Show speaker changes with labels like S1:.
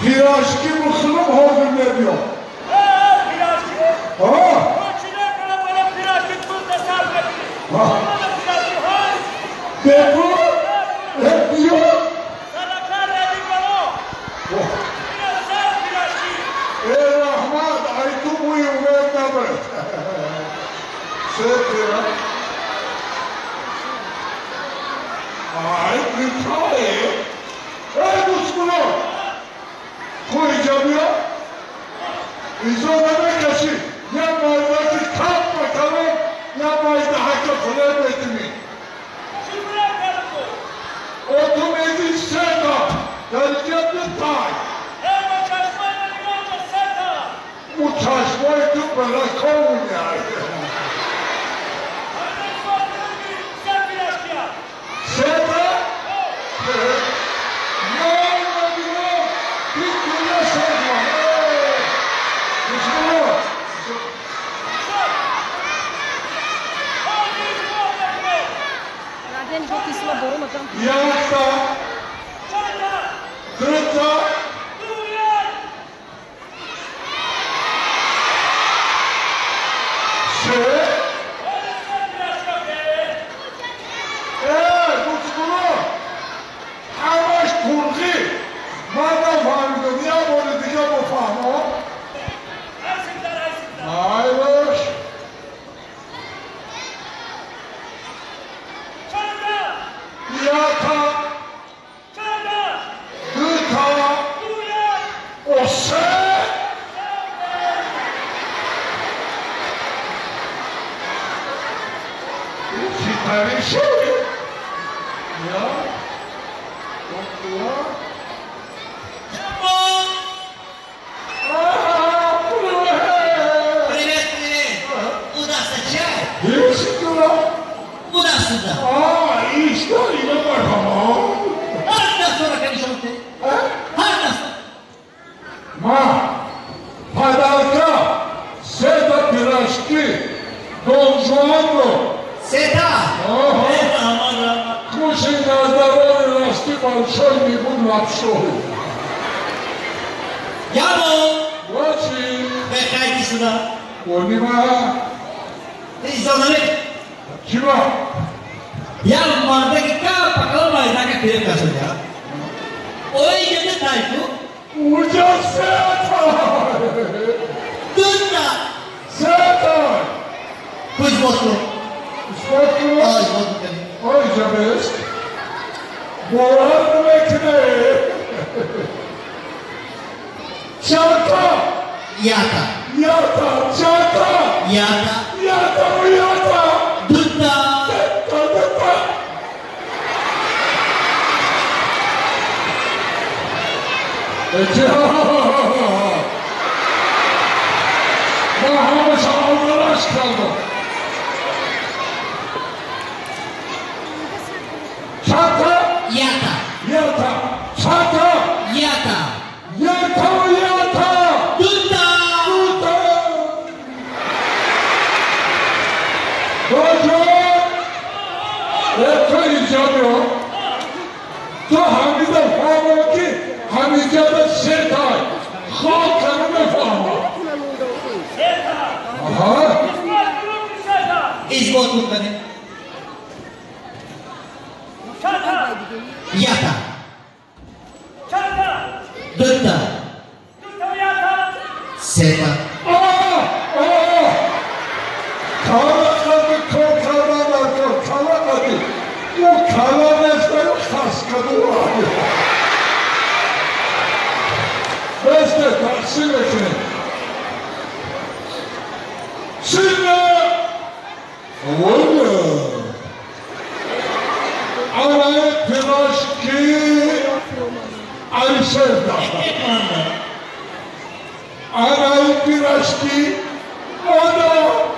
S1: Пирожки мусулум ҳозир мебиёд. Бегу, биё. Э, раҳмат, ай ту мӯи умед набард. Се пира. Ай, битае. Эй, дӯстгулон! Хуй ҷабиё. Изо намекашӣ. Я майдаки кап бакарон, я майдаҳака хуле метимӣ. О ту мегӣ сета, дар инҷа дутай. У чашмои ту баракон меояд. Сета? Якта, дута, се. Дӯстгулон, ҳамаш турғӣ. Ман нафаҳмидам, як бори дига бофаҳмон. Айлаш. Якта, дута, се. Читари шуд? Я? Я?
S2: Привет, привет! У нас чай?
S1: Есть дела?
S2: У нас сюда.
S1: А, и что? И на Ма, подарка, сета пирожки, Дон Жуану.
S2: Сета!
S1: Ага. Кушай на здоровье, расти большой, не буду лапшой.
S2: Яво!
S1: Очень.
S2: Выходи сюда.
S1: Понимаю.
S2: Ты за
S1: Чего?
S2: Я мардак пока майдака фиреб кашуда. Ой, где тайку?
S1: Уҷа сета!
S2: Дута!
S1: Сета!
S2: Пусть водку.
S1: Водку?
S2: Ой, водку.
S1: Ой, ҷабест. Бовар намекунӣ. Чата!
S2: Ята.
S1: Ята! Чата!
S2: Ята.
S1: Ята! Ята!
S2: Дута!
S1: Дута! Дута! Ман ҳамаша алдараш кардам. Чата!
S2: Ята.
S1: Ята! Чата!
S2: Ята.
S1: Ята! Ята!
S2: Дута!
S1: Дута! Доҷон! Ту инҷо биё. Ту ҳамида фаҳмо ки ҳамиҷада сетай. Хока намефаҳмад. Аҳа.
S2: Исбот мекунем. Ята. Дута. Сета.
S1: Кала кор кардан дар кор, кала қади. Ӯ кала нестаю хаскадура. Бесте тақсим мекунем. Сина! Воля! Анаи пирожки Алишерда. Анаи пирожки Ода.